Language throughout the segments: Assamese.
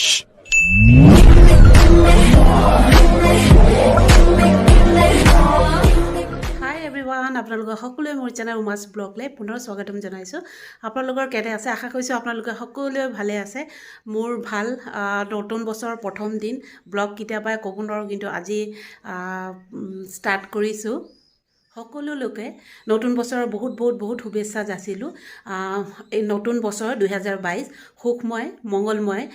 হাই এভৰিৱান, আপোনালোকৰ সকলোৱে মোৰ চেনেল উমাছ ব্লগলৈ পুনৰ স্বাগতম জনাইছোঁ। আপোনালোকৰ কেনে আছে? আশা কৰিছোঁ আপোনালোকে সকলোৱে ভালে আছে। মোৰ ভাল। নতুন বছৰৰ প্ৰথম দিন, ব্লগ কেতিয়াবাই ক'ব নোৱাৰোঁ, কিন্তু আজি ষ্টাৰ্ট কৰিছোঁ। সকলো লোকে নতুন বছৰৰ বহুত বহুত বহুত শুভেচ্ছা যাচিলোঁ। এই নতুন বছৰ 2022 সুখময় মংগলময়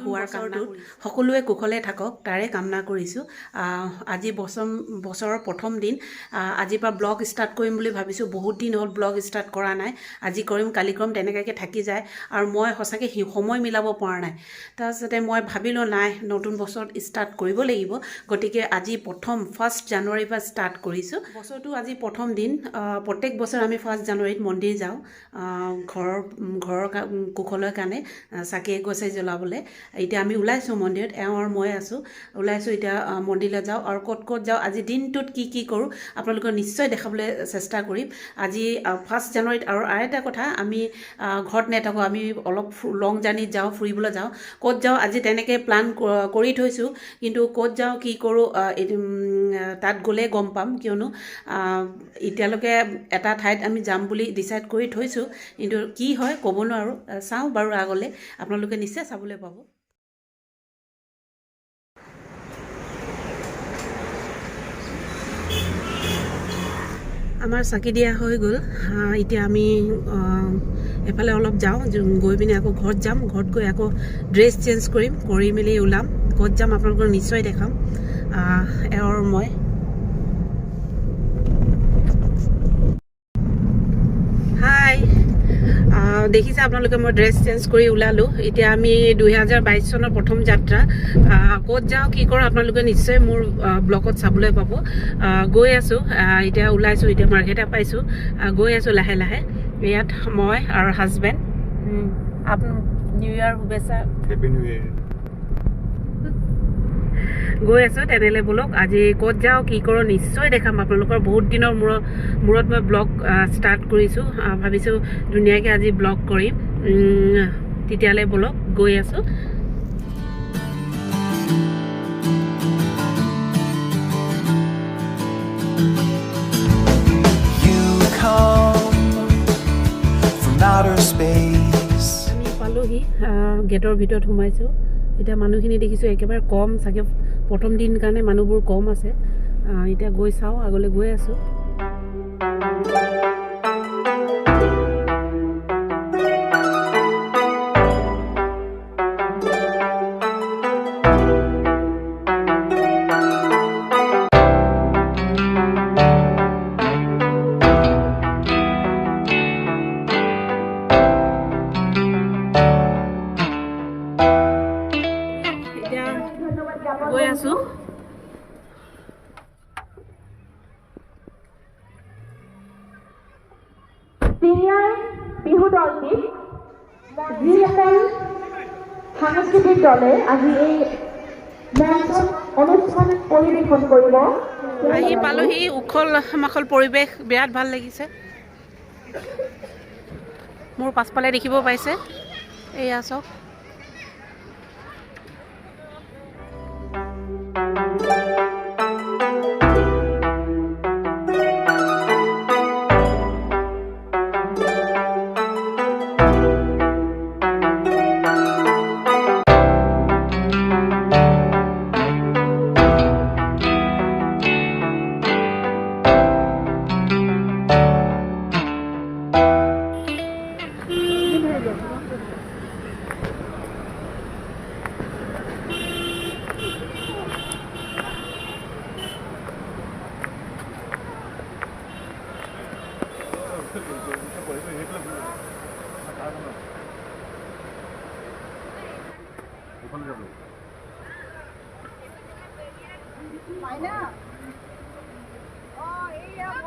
হোৱাৰ কামটোত সকলোৱে কুশলে থাকক, তাৰে কামনা কৰিছোঁ। আজি বছৰৰ প্ৰথম দিন। আজিৰ পৰা ব্লগ ষ্টাৰ্ট কৰিম বুলি ভাবিছোঁ। বহুত দিন হ'ল ব্লগ ষ্টাৰ্ট কৰা নাই। আজি কৰিম, কালি কৰিম, তেনেকুৱাকৈ থাকি যায় আৰু মই সঁচাকৈ সময় মিলাব পৰা নাই। তাৰপিছতে মই ভাবিলোঁ, নাই, নতুন বছৰত ষ্টাৰ্ট কৰিব লাগিব। গতিকে আজি প্ৰথম ফাৰ্ষ্ট জানুৱাৰীৰ পৰা ষ্টাৰ্ট কৰিছোঁ। বছৰটো আজি প্ৰথম দিন। প্ৰত্যেক বছৰ আমি ফাৰ্ষ্ট জানুৱাৰীত মন্দিৰ যাওঁ, ঘৰৰ ঘৰৰ কুশলৰ কাৰণে চাকি এগছে জ্বলাবলৈ। এতিয়া আমি ওলাইছোঁ মন্দিৰত, এওঁ আৰু মই আছোঁ, ওলাইছোঁ। এতিয়া মন্দিৰলৈ যাওঁ আৰু ক'ত ক'ত যাওঁ, আজি দিনটোত কি কি কৰোঁ, আপোনালোকক নিশ্চয় দেখাবলৈ চেষ্টা কৰিম আজি ফাৰ্ষ্ট জানুৱাৰীত। আৰু আৰু এটা কথা, আমি ঘৰত নাথাকোঁ, আমি অলপ লং জাৰ্ণিত যাওঁ, ফুৰিবলৈ যাওঁ। ক'ত যাওঁ আজি তেনেকৈ প্লান কৰি থৈছোঁ, কিন্তু ক'ত যাওঁ, কি কৰোঁ, তাত গ'লে গম পাম। কিয়নো এতিয়ালৈকে এটা ঠাইত আমি যাম বুলি ডিচাইড কৰি থৈছোঁ, কিন্তু কি হয় ক'ব নোৱাৰোঁ। চাওঁ বাৰু, আগলৈ আপোনালোকে নিশ্চয় চাবলৈ পাব। আমাৰ চাকি দিয়া হৈ গ'ল। এতিয়া আমি এফালে অলপ যাওঁ, গৈ পিনে আকৌ ঘৰত যাম। ঘৰত গৈ আকৌ ড্ৰেছ চেঞ্জ কৰিম, কৰি মেলি ওলাম। ক'ত যাম আপোনালোকক নিশ্চয় দেখাম। এওঁৰ মই হাই, দেখিছে আপোনালোকে, মই ড্ৰেছ চেঞ্জ কৰি ওলালোঁ। এতিয়া আমি 2022 চনৰ প্ৰথম যাত্ৰা। ক'ত যাওঁ, কি কৰোঁ, আপোনালোকে নিশ্চয় মোৰ ব্লগত চাবলৈ পাব। গৈ আছোঁ, এতিয়া ওলাইছোঁ, এতিয়া মাৰ্কেটা পাইছোঁ। গৈ আছোঁ লাহে লাহে। ইয়াত মই আৰু হাজবেণ্ড। নিউ ইয়াৰ শুভেচ্ছা। Happy New Year. গৈ আছোঁ তেনেহ'লে ব'লক। আজি ক'ত যাওঁ, কি কৰোঁ, নিশ্চয় দেখাম আপোনালোকৰ। বহুত দিনৰ মূৰত মই ব্লগ ষ্টাৰ্ট কৰিছোঁ। ভাবিছোঁ ধুনীয়াকৈ আজি ব্লগ কৰিম। তেতিয়াহ'লে ব'লক, গৈ আছোঁ। You come from outer space. আমি পালোহি, গেটৰ ভিতৰত সোমাইছোঁ। এতিয়া মানুহখিনি দেখিছোঁ একেবাৰে কম, চাগে প্ৰথম দিন কাৰণে মানুহবোৰ কম আছে। এতিয়া গৈ চাওঁ, আগলৈ গৈ আছোঁ। এতিয়া গৈ আছোঁ। চিনিয়ৰ বিহু দলটিক, যিসকল সাংস্কৃতিক দলে আজি এই মঞ্চত অনুষ্ঠান পৰিৱেশন কৰিব। আহি পালোহি। উখল মাখল পৰিৱেশ, বিৰাট ভাল লাগিছে। মোৰ পাছফালে দেখিব পাইছে, এয়া চাওক।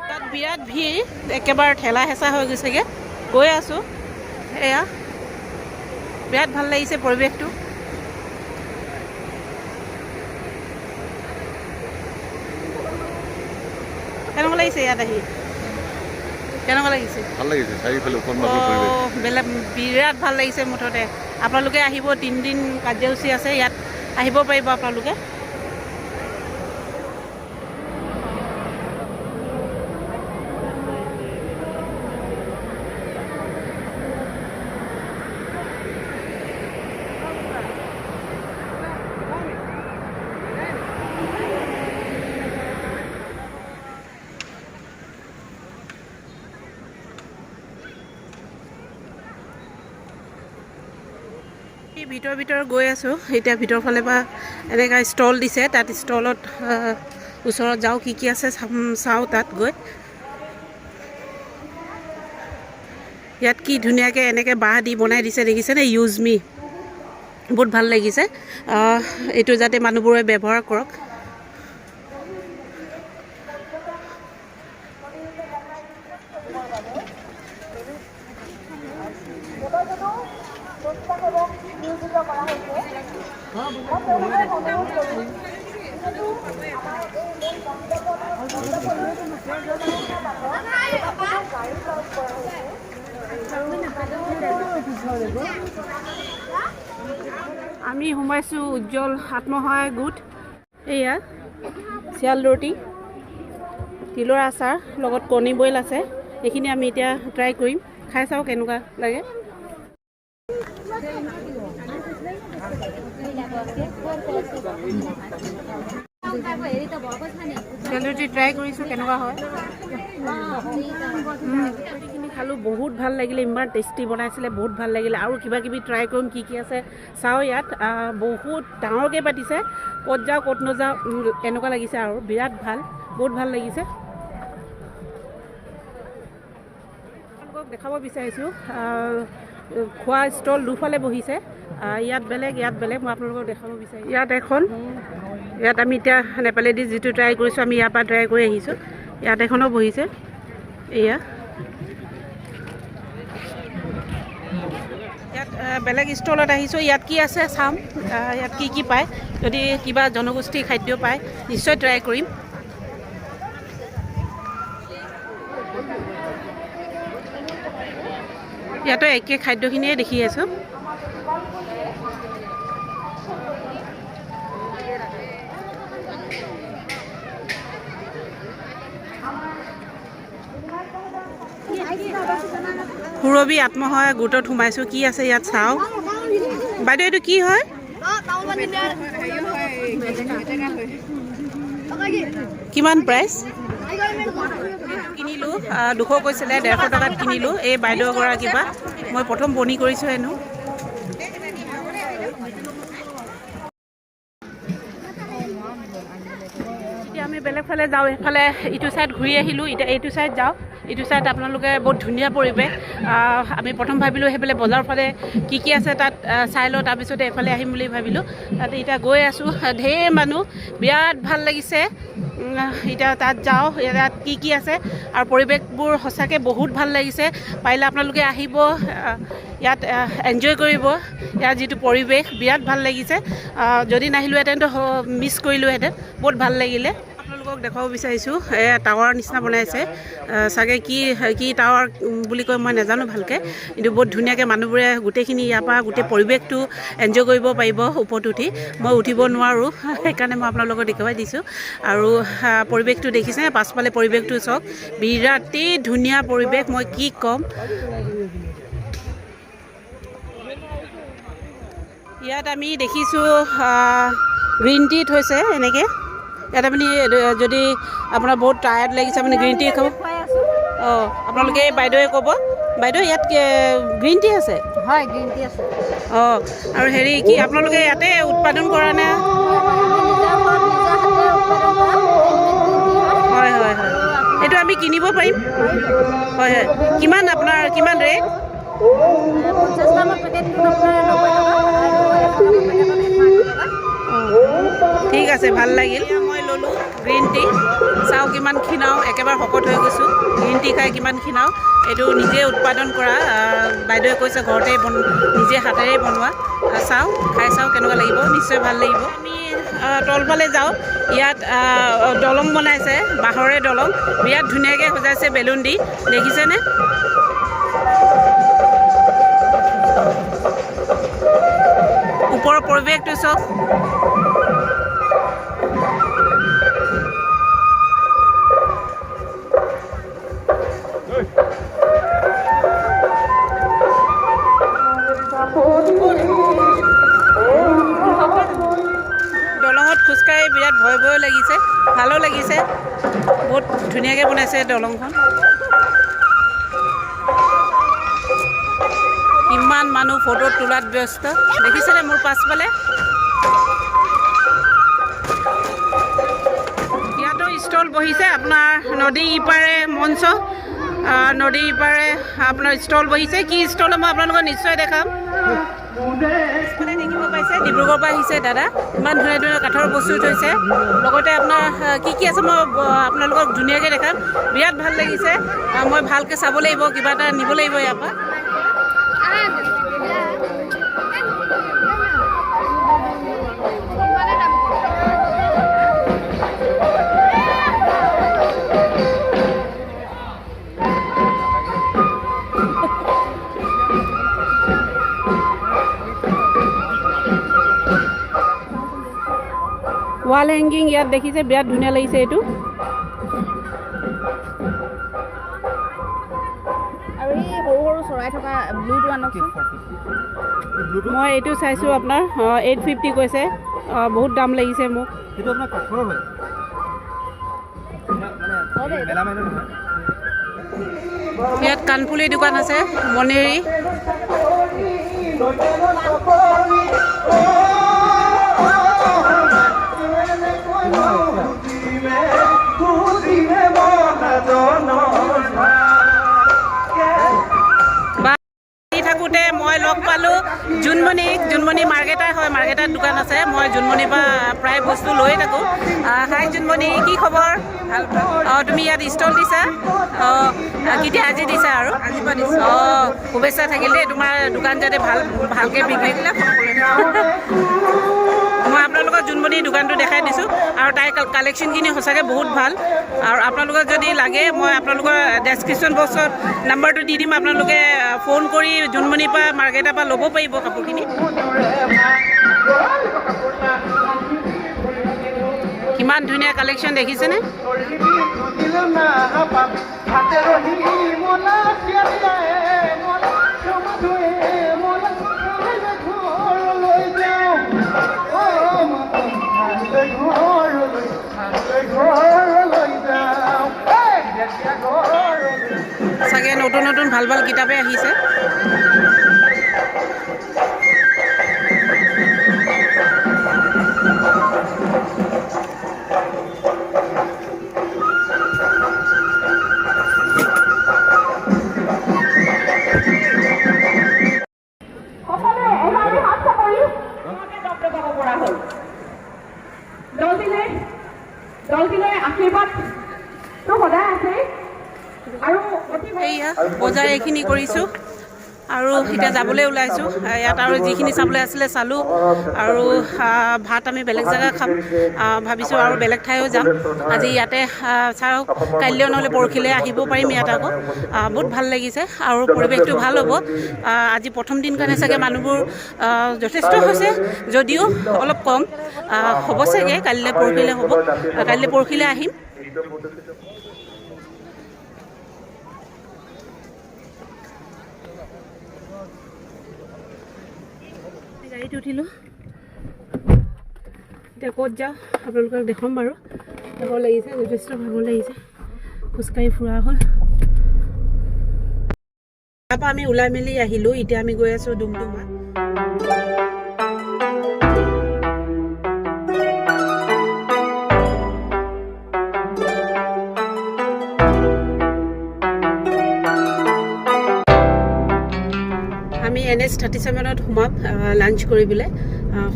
তাত বিৰাট ভিৰ, একেবাৰে ঠেলা হেঁচা হৈ গৈছেগৈ। গৈ আছোঁ। এয়া বিৰাট ভাল লাগিছে পৰিৱেশটো। কেনেকুৱা লাগিছে ইয়াত আহি? কেনেকুৱা লাগিছে? ভাল লাগিছে, চাৰিওফালে উখল মাখল পৰিৱেশ। বেলেগ বিৰাট ভাল লাগিছে মুঠতে। আপোনালোকে আহিব, 3 দিন কাৰ্যসূচী আছে, ইয়াত আহিব পাৰিব আপোনালোকে। এই ভিতৰ ভিতৰ গৈ আছোঁ এতিয়া। ভিতৰ ফালে পৰা এনেকুৱা ষ্টল দিছে, তাত ষ্টলত ওচৰত যাওঁ, কি কি আছে চাওঁ তাত গৈ। ইয়াত কি ধুনীয়াকৈ এনেকৈ বাঁহ দি বনাই দিছে, দেখিছেনে? ইউজ মি, বহুত ভাল লাগিছে। এইটো যাতে মানুহবোৰে ব্যৱহাৰ কৰক। স্বেচ্ছাসেৱক নিয়োজিত কৰা হৈছে। মই তেওঁলোকক অনুৰোধ কৰিম, যিহেতু আমাৰ এই মূল মণ্ডপত মণ্ডপলৈ গাড়ী পাৰ্ক কৰা হৈছে। আমি সোমাইছোঁ উজ্জ্বল আত্মসহায়ক গোট। এয়া চিয়াল ৰুটি, তিলৰ আচাৰ, লগত কণী বইল আছে। এইখিনি আমি এতিয়া ট্ৰাই কৰিম, খাই চাওঁ কেনেকুৱা লাগে। চিয়াল ৰুটি ট্ৰাই কৰিছোঁ, কেনেকুৱা হয়। ৰুটিখিনি খালোঁ, বহুত ভাল লাগিলে। ইমান টেষ্টি বনাইছিলে, বহুত ভাল লাগিলে। আৰু কিবা কিবি ট্ৰাই কৰিম, কি কি আছে চাওঁ ইয়াত। বহুত ডাঙৰকৈ পাতিছে, ক'ত যাওঁ ক'ত নাযাওঁ এনেকুৱা লাগিছে আৰু বিৰাট ভাল, বহুত ভাল লাগিছে। আপোনালোকক দেখাব বিচাৰিছোঁ, খোৱা ষ্টল দুফালে বহিছে। ইয়াত বেলেগ, ইয়াত বেলেগ। মই আপোনালোকক দেখাব বিচাৰিছোঁ। ইয়াত এখন, ইয়াত আমি এতিয়া নেপালী ডিছ যিটো ট্ৰাই কৰিছোঁ, আমি ইয়াৰ পৰা ট্ৰাই কৰি আহিছোঁ। ইয়াত এখনো বহিছে। এয়া ইয়াত বেলেগ ষ্টলত আহিছোঁ। ইয়াত কি আছে চাম। ইয়াত কি কি পায়, যদি কিবা জনগোষ্ঠীৰ খাদ্য পায় নিশ্চয় ট্ৰাই কৰিম। ইয়াতো একে খাদ্যখিনিয়ে দেখি আছোঁ। সুৰভি আত্মসহায়ক গোটত সোমাইছোঁ, কি আছে ইয়াত চাওঁ। বাইদেউ, এইটো কি হয়? কিমান প্ৰাইচ? কিনিলোঁ, 200 কৈছিলে, 150 টকাত কিনিলোঁ এই বাইদেউ এগৰাকীৰ পৰা। মই প্ৰথম বনি কৰিছোঁ হেনো। এতিয়া আমি বেলেগ ফালে যাওঁ। সেইফালে ইটো ছাইড ঘূৰি আহিলোঁ, এতিয়া এইটো ছাইড যাওঁ। এইটো ছাইড আপোনালোকে বহুত ধুনীয়া পৰিৱেশ। আমি প্ৰথম ভাবিলোঁ সেইফালে বজাৰৰ ফালে কি কি আছে তাত চাই লওঁ, তাৰপিছতে এইফালে আহিম বুলি ভাবিলোঁ। তাত এতিয়া গৈ আছোঁ, ঢেৰ মানুহ, বিৰাট ভাল লাগিছে। এতিয়া তাত যাওঁ, ইয়াত কি কি আছে আৰু পৰিৱেশবোৰ সঁচাকৈ বহুত ভাল লাগিছে। পাৰিলে আপোনালোকে আহিব, ইয়াত এনজয় কৰিব। ইয়াৰ যিটো পৰিৱেশ বিৰাট ভাল লাগিছে। যদি নাহিলোহেঁতেন তো মিছ কৰিলোহেঁতেন। বহুত ভাল লাগিলে। আপোনালোকক দেখুৱাব বিচাৰিছোঁ, এয়া টাৱাৰ নিচিনা বনাইছে। চাগে কি কি টাৱাৰ বুলি কয় মই নাজানো ভালকৈ, কিন্তু বহুত ধুনীয়াকৈ মানুহবোৰে গোটেইখিনি ইয়াৰ পৰা গোটেই পৰিৱেশটো এনজয় কৰিব পাৰিব ওপৰত উঠি। মই উঠিব নোৱাৰোঁ, সেইকাৰণে মই আপোনালোকক দেখুৱাই দিছোঁ। আৰু পৰিৱেশটো দেখিছে, পাছফালে পৰিৱেশটো চাওক, বিৰাটেই ধুনীয়া পৰিৱেশ, মই কি ক'ম। ইয়াত আমি দেখিছোঁ গ্ৰীণ টি থৈছে এনেকৈ। ইয়াত আপুনি যদি আপোনাৰ বহুত টায়াৰ্ড লাগিছে, আপুনি গ্ৰীণ টি খাব। অঁ, আপোনালোকে এই বাইদেৱে ক'ব। বাইদেউ, ইয়াত গ্ৰীণ টি আছে? হয়, গ্ৰীণ টি আছে। অঁ, আৰু হেৰি কি আপোনালোকে ইয়াতে উৎপাদন কৰা নে? আমি নিজৰ ঘৰত নিজৰ হাতেৰে উৎপাদন কৰা গ্ৰীণ টি হয়। হয় হয় হয় এইটো আমি কিনিব পাৰিম? হয় হয় কিমান আপোনাৰ, কিমান ৰেট? 50 গ্ৰামৰ পেকেটটোত আপোনাৰ 90 টকা আৰু 100 গ্ৰামৰ পেকেটত 180 টকা। ঠিক আছে, ভাল লাগিল। মই ল'লোঁ গ্ৰীণ টি। চাওঁ কিমান ক্ষীণাওঁ, একেবাৰে শকত হৈ গৈছোঁ। গ্ৰীণ টি খাই কিমান ক্ষীণাওঁ। এইটো নিজে উৎপাদন কৰা, বাইদেৱে কৈছে ঘৰতে নিজে হাতেৰে বনোৱা। চাওঁ, খাই চাওঁ কেনেকুৱা লাগিব, নিশ্চয় ভাল লাগিব। আমি তলফালে যাওঁ। ইয়াত দলং বনাইছে, বাঁহৰে দলং, বিৰাট ধুনীয়াকৈ সজাইছে বেলুন দি, দেখিছেনে? ওপৰৰ পৰিৱেশটো চাওক। দলঙত খোজকাঢ়ি বিৰাট ভয় ভয় লাগিছে, ভালো লাগিছে। বহুত ধুনীয়াকৈ বনাইছে দলংখন। ইমান মানুহ ফটো তোলাত ব্যস্ত, দেখিছেনে মোৰ পাছফালে? ইয়াতো ষ্টল বহিছে আপোনাৰ নদী ইপাৰে মঞ্চ, নদী ইপাৰে আপোনাৰ ষ্টল বহিছে। কি ষ্টল মই আপোনালোকক নিশ্চয় দেখাম। দেখিব পাইছে ডিব্ৰুগড়ৰ পৰা আহিছে দাদা, ইমান ধুনীয়া ধুনীয়া কাঠৰ বস্তু থৈছে। লগতে আপোনাৰ কি কি আছে মই আপোনালোকক ধুনীয়াকৈ দেখাম। বিৰাট ভাল লাগিছে। মই ভালকৈ চাব লাগিব, কিবা এটা নিব লাগিব ইয়াৰ পৰা। ৱাল হেংগিং ইয়াত দেখিছে, বিৰাট ধুনীয়া লাগিছে এইটো। আৰু এই সৰু সৰু চৰাই থকা ব্লুটো আনকচোন। মই এইটো চাইছোঁ আপোনাৰ 850 কৈছে, বহুত দাম লাগিছে মোক। সেইটো আপোনাৰ কাঠৰ হয়, মানে মেলামাইনৰ নহয়। ইয়াত কাণফুলি দোকান আছে, মণিৰি। থাকোঁতে মই লগ পালোঁ জোনমণিক। জোনমণি মাৰ্কেটাৰ হয়, মাৰ্কেটাৰ দোকান আছে। মই জোনমণিৰ পৰা প্ৰায় বস্তু লৈয়ে থাকোঁ। হাই জোনমণি, কি খবৰ? ভাল। অঁ, তুমি ইয়াত ষ্টল দিছা? অঁ, কেতিয়া আজি দিছা? আৰু আজিৰ পৰা দিছোঁ। অঁ, শুভেচ্ছা থাকিল দেই, তোমাৰ দোকান যাতে ভাল ভালকৈ বিক্ৰী। মই আপোনালোকক জোনমণিৰ দোকানটো দেখাই দিছোঁ আৰু তাইৰ কালেকশ্যনখিনি সঁচাকৈ বহুত ভাল। আৰু আপোনালোকক যদি লাগে মই আপোনালোকৰ ডেছক্ৰিপশ্যন বক্সত নাম্বাৰটো দি দিম, আপোনালোকে ফোন কৰি জোনমণিৰ পৰা মাৰ্কেটৰ পৰা ল'ব পাৰিব কাপোৰখিনি। কিমান ধুনীয়া কালেকশ্যন দেখিছেনে? চাগে নতুন নতুন ভাল ভাল কিতাপে আহিছে। এইয়া বজাৰ এইখিনি কৰিছোঁ আৰু এতিয়া যাবলৈ ওলাইছোঁ। ইয়াত আৰু যিখিনি চাবলৈ আছিলে চালোঁ আৰু ভাত আমি বেলেগ জেগা খাম ভাবিছোঁ আৰু বেলেগ ঠাইও যাম। আজি ইয়াতে চাওক, কাইলৈ নহ'লে পৰহিলৈ আহিব পাৰিম ইয়াত আকৌ। বহুত ভাল লাগিছে আৰু পৰিৱেশটো ভাল হ'ব। আজি প্ৰথম দিন কাৰণে চাগে মানুহবোৰ যথেষ্ট হৈছে যদিও অলপ কম হ'ব চাগে, কাইলৈ পৰহিলৈ হ'ব। কাইলৈ পৰহিলৈ আহিম। গাড়ীত উঠিলোঁ, এতিয়া ক'ত যাওঁ আপোনালোকক দেখুৱাম বাৰু। ভাগৰ লাগিছে, যথেষ্ট ভাগৰ লাগিছে, খোজকাঢ়ি ফুৰা হ'ল। তাৰপৰা আমি ওলাই মেলি আহিলোঁ, এতিয়া আমি গৈ আছোঁ ডুমডুমা। আমি NH 37ত সোমাম লাঞ্চ কৰিবলৈ।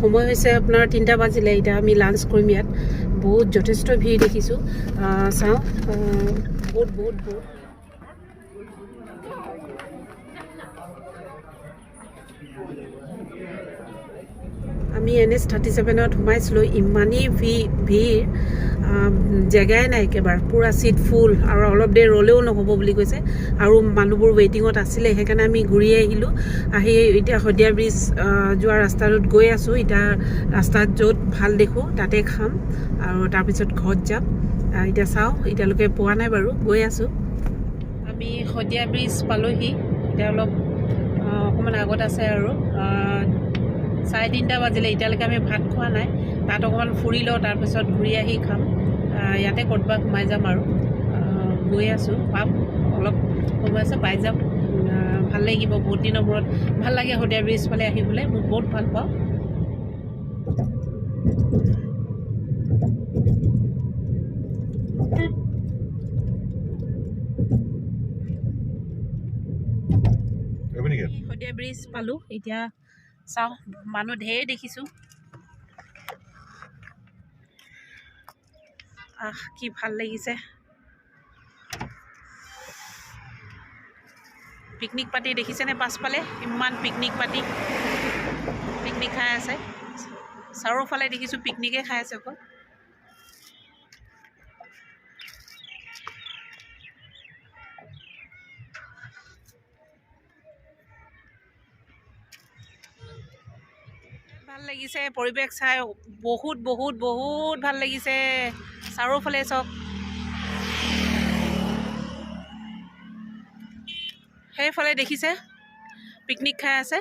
সময় হৈছে আপোনাৰ 3টা বাজিলে, এতিয়া আমি লাঞ্চ কৰিম। ইয়াত বহুত যথেষ্ট ভিৰ দেখিছোঁ, চাওঁ বহুত বহুত বহুত। আমি এনএইচ 37ত সোমাইছিলোঁ, ইমানেই ভিৰ, জেগাই নাই একেবাৰে, পূৰা চিট ফুল আৰু অলপ দেৰি ৰ'লেও নহ'ব বুলি কৈছে আৰু মানুহবোৰ ৱেইটিঙত আছিলে। সেইকাৰণে আমি ঘূৰি আহিলোঁ। আহি এতিয়া শদিয়া ব্ৰিজ যোৱা ৰাস্তাটোত গৈ আছোঁ। এতিয়া ৰাস্তাত য'ত ভাল দেখোঁ তাতে খাম আৰু তাৰপিছত ঘৰত যাম। এতিয়া চাওঁ, এতিয়ালৈকে পোৱা নাই বাৰু, গৈ আছোঁ। আমি শদিয়া ব্ৰিজ পালোহি। এতিয়া অলপ অকণমান আগত আছে আৰু 3:30 বাজিলে, এতিয়ালৈকে আমি ভাত খোৱা নাই। তাত অকণমান ফুৰি লওঁ, তাৰপিছত ঘূৰি আহি খাম। ইয়াতে ক'ৰবাত সোমাই যাম আৰু গৈ আছোঁ, পাম, অলপ সময় আছে, পাই যাম। ভাল লাগিব, বহুত দিনৰ মূৰত ভাল লাগে শদিয়া ব্ৰিজ ফালে আহিবলৈ, মই বহুত ভাল পাওঁ। শদিয়া ব্ৰিজ পালোঁ। এতিয়া চাওঁ, মানুহ ঢেৰ দেখিছোঁ। আহ, কি ভাল লাগিছে। পিকনিক পাতি দেখিছেনে পাছফালে? ইমান পিকনিক পাতি পিকনিক খাই আছে। চাৰিওফালে দেখিছোঁ পিকনিকে খাই আছে অকল। ভাল লাগিছে পৰিৱেশ চাই, বহুত বহুত বহুত ভাল লাগিছে। চাৰিওফালে চাওক, সেইফালে দেখিছে পিকনিক খাই আছে।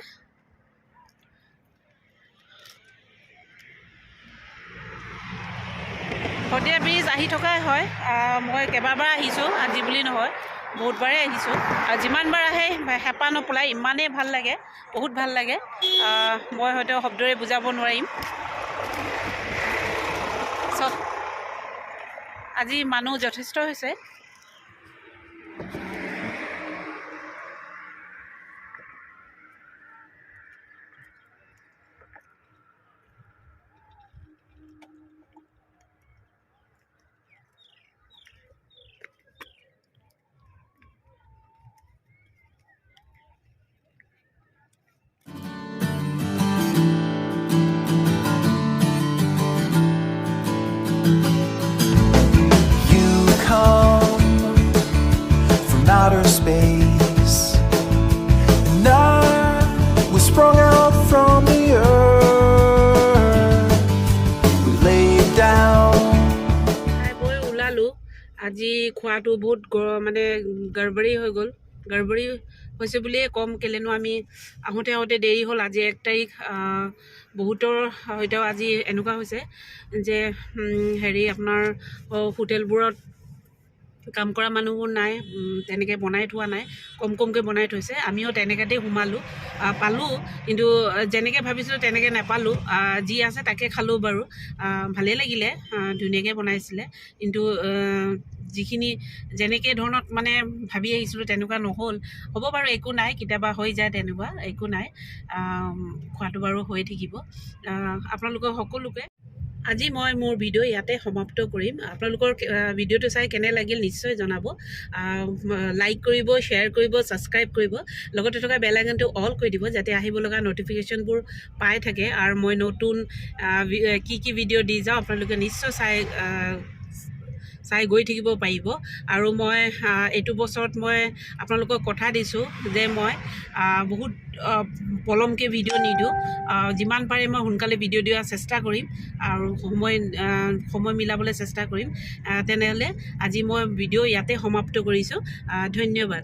শদিয়া ব্ৰিজ আহি থকাই হয়। মই কেইবাবাৰ আহিছোঁ, আজি বুলি নহয়, বহুতবাৰেই আহিছোঁ। আৰু যিমানবাৰ আহে হেঁপাহ নপলায়, ইমানেই ভাল লাগে, বহুত ভাল লাগে। মই হয়তো শব্দৰে বুজাব নোৱাৰিম। চব আজি মানুহ যথেষ্ট হৈছে। You come from outer space, and I was sprung out from the earth. We laid down. খাই বৈ ওলালোঁ। আজি খোৱাটো বহুত মানে গড়বৰি হৈ গ'ল। গড়বৰি হৈছে বুলিয়ে ক'ম, কেলেনো আমি আহোঁতে আহোঁতে দেৰি হ'ল। আজি 1 তাৰিখ। বহুতৰ হয়তো আজি এনেকুৱা হৈছে যে হেৰি আপোনাৰ হোটেলবোৰত কাম কৰা মানুহবোৰ নাই, তেনেকৈ বনাই থোৱা নাই, কম কমকৈ বনাই থৈছে। আমিও তেনেকুৱাতেই সোমালোঁ, পালোঁ, কিন্তু যেনেকৈ ভাবিছিলোঁ তেনেকৈ নাপালোঁ। যি আছে তাকে খালোঁ বাৰু, ভালেই লাগিলে, ধুনীয়াকৈ বনাইছিলে। কিন্তু যিখিনি যেনেকৈ ধৰণত মানে ভাবি আহিছিলোঁ তেনেকুৱা নহ'ল। হ'ব বাৰু, একো নাই, কেতিয়াবা হৈ যায় তেনেকুৱা, একো নাই। খোৱাটো বাৰু হৈয়ে থাকিব। আপোনালোকক সকলোকে আজি মই মোৰ ভিডিঅ' ইয়াতে সমাপ্ত কৰিম। আপোনালোকৰ ভিডিঅ'টো চাই কেনে লাগিল নিশ্চয় জনাব। লাইক কৰিব, শ্বেয়াৰ কৰিব, ছাবস্ক্ৰাইব কৰিব, লগতে থকা বেল আইকনটো অল কৰি দিব, যাতে আহিব লগা ন'টিফিকেশ্যনবোৰ পাই থাকে। আৰু মই নতুন কি কি ভিডিঅ' দি যাওঁ আপোনালোকে নিশ্চয় চাই গৈ থাকিব পাৰিব। আৰু মই এইটো বছৰত মই আপোনালোকক কথা দিছোঁ যে মই বহুত পলমকৈ ভিডিঅ' নিদিওঁ, যিমান পাৰে মই সোনকালে ভিডিঅ' দিয়াৰ চেষ্টা কৰিম আৰু সময় মিলাবলৈ চেষ্টা কৰিম। তেনেহ'লে আজি মই ভিডিঅ' ইয়াতে সমাপ্ত কৰিছোঁ। ধন্যবাদ।